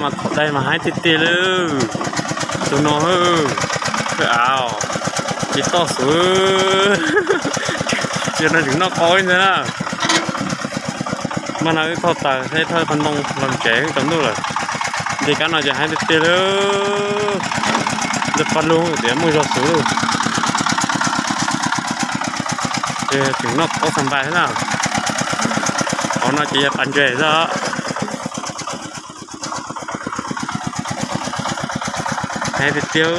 Mas qhov dai mas haib tiag tiag li. Tus no, hwj, av, tsis toj xwb. Yog no tseem noj qau ib ntag na. Mas no wb thauj taws thiab thauj qhov ntoo los tsev tsaus ntuj lawm. Nce kab no ces haib tiag tiag li. Nce paj lug tias muaj zog xwb. Ces tseem noj qau xa npais thiab na. Qhov no ces yog pas ntses xwb. Haib tiag tiag.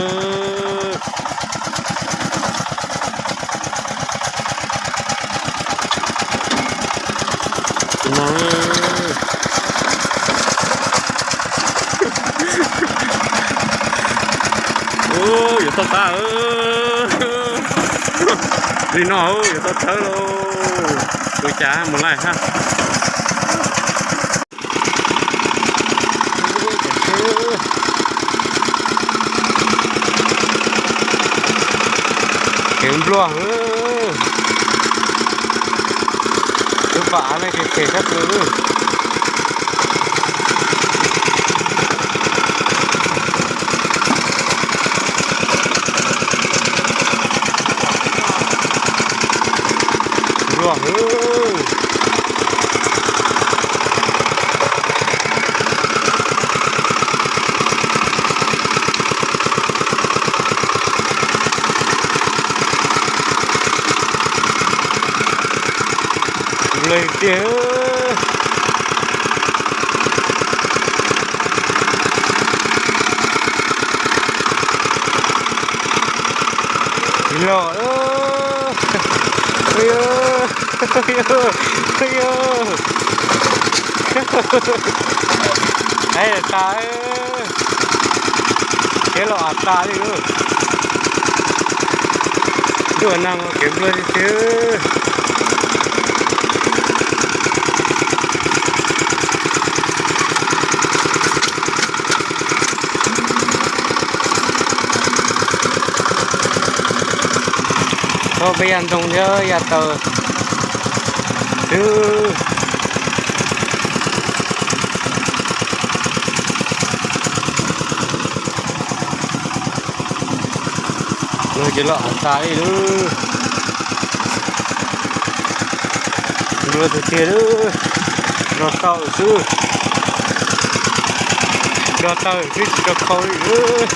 Tus no, ua, yuav toj qab. Li no yuav toj tshawb lauj. Ua cas mus laij hab. Kev npluag, lub pas av no ces phem sab plaws. Npluag, npluag tiag. Tsis los, haib tas, kev los av tas li lauj. Ntuj nag kev npluag tiag tiag. Tau peb ya ntoo thiab ya taws xwb. Los ces los av tas li lauj. Npluag tiag tiag lauj. Nrog taws xwb. Nrog taws xwb tsis nrog khau li lauj.